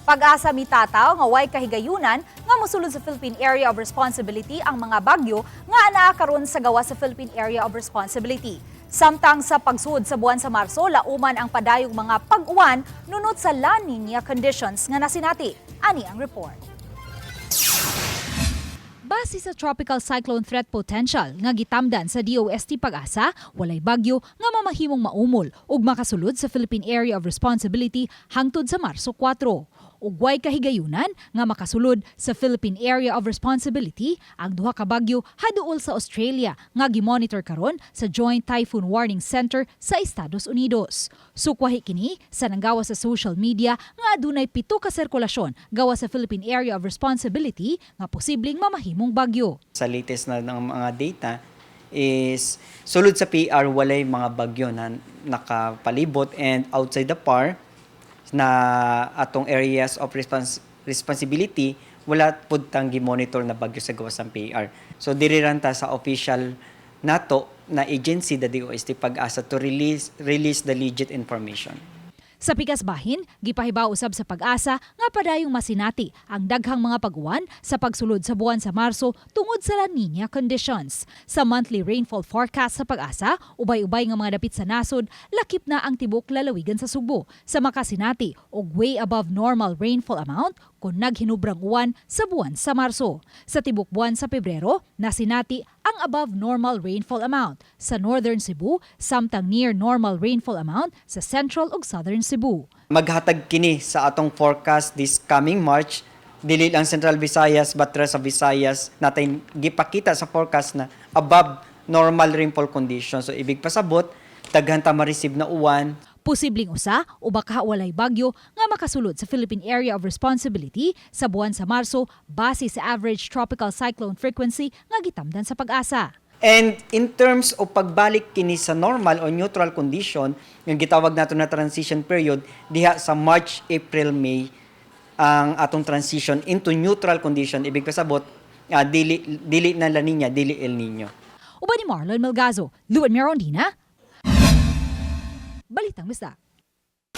Pag-asa mitataw nga way kahigayunan nga mosulod sa Philippine Area of Responsibility ang mga bagyo nga anaa karon sa gawas sa Philippine Area of Responsibility. Samtang sa pagsuod sa buwan sa Marso, lauman ang padayong mga pag-uwan nunot sa La Nina conditions nga nasinati. Ani ang report. Base sa Tropical Cyclone Threat Potential nga gitamdan sa DOST Pag-asa, walay bagyo nga mamahimong maumol ug makasulod sa Philippine Area of Responsibility hangtod sa Marso 4. Ug way kahigayunan nga makasulod sa Philippine Area of Responsibility ang duha ka bagyo haduol sa Australia nga gimonitor karon sa Joint Typhoon Warning Center sa Estados Unidos. Sukwahi kini sa nanggawas sa social media nga adunay pito ka sirkulasyon gawas sa Philippine Area of Responsibility nga posibleng mamahimong bagyo. Sa latest na ng mga data is sulod sa PAR, walay mga bagyo na nakapalibot, and outside the PAR na atong areas of responsibility, wala pud tang gi-monitor na bagyo sa gawas ng PAR. So diri ran ta sa official nato na agency, the DOST Pag-asa, to release the legit information. Sa pikas bahin, gipahibaw usab sa Pag-asa nga padayong masinati ang daghang mga pag-uwan sa pagsulod sa buwan sa Marso tungod sa La Nina conditions. Sa monthly rainfall forecast sa Pag-asa, ubay-ubay nga mga dapit sa nasod, lakip na ang tibok lalawigan sa Sugbo sa makasinati og way above normal rainfall amount kung naghinubrang uwan sa buwan sa Marso. Sa tibok buwan sa Pebrero, nasinati ang above normal rainfall amount sa Northern Cebu samtang near normal rainfall amount sa Central ug Southern Cebu. Maghatag kini sa atong forecast this coming March, dili lang Central Visayas but rest of Visayas natin gipakita sa forecast na above normal rainfall conditions. So ibig pasabot, daghan ta ma-receive na uwan. Posibleng usa o baka walay bagyo nga makasulod sa Philippine Area of Responsibility sa buwan sa Marso base sa average tropical cyclone frequency nga gitamdan sa Pag-asa. And in terms of pagbalik kini sa normal o neutral condition, yung gitawag nato na transition period, diha sa March, April, May ang atong transition into neutral condition. Ibig pasabot, dili na La Nina, dili El Nino. Uban ni Marlon Melgazo, Luan Mirondina, Balitang Bisdak.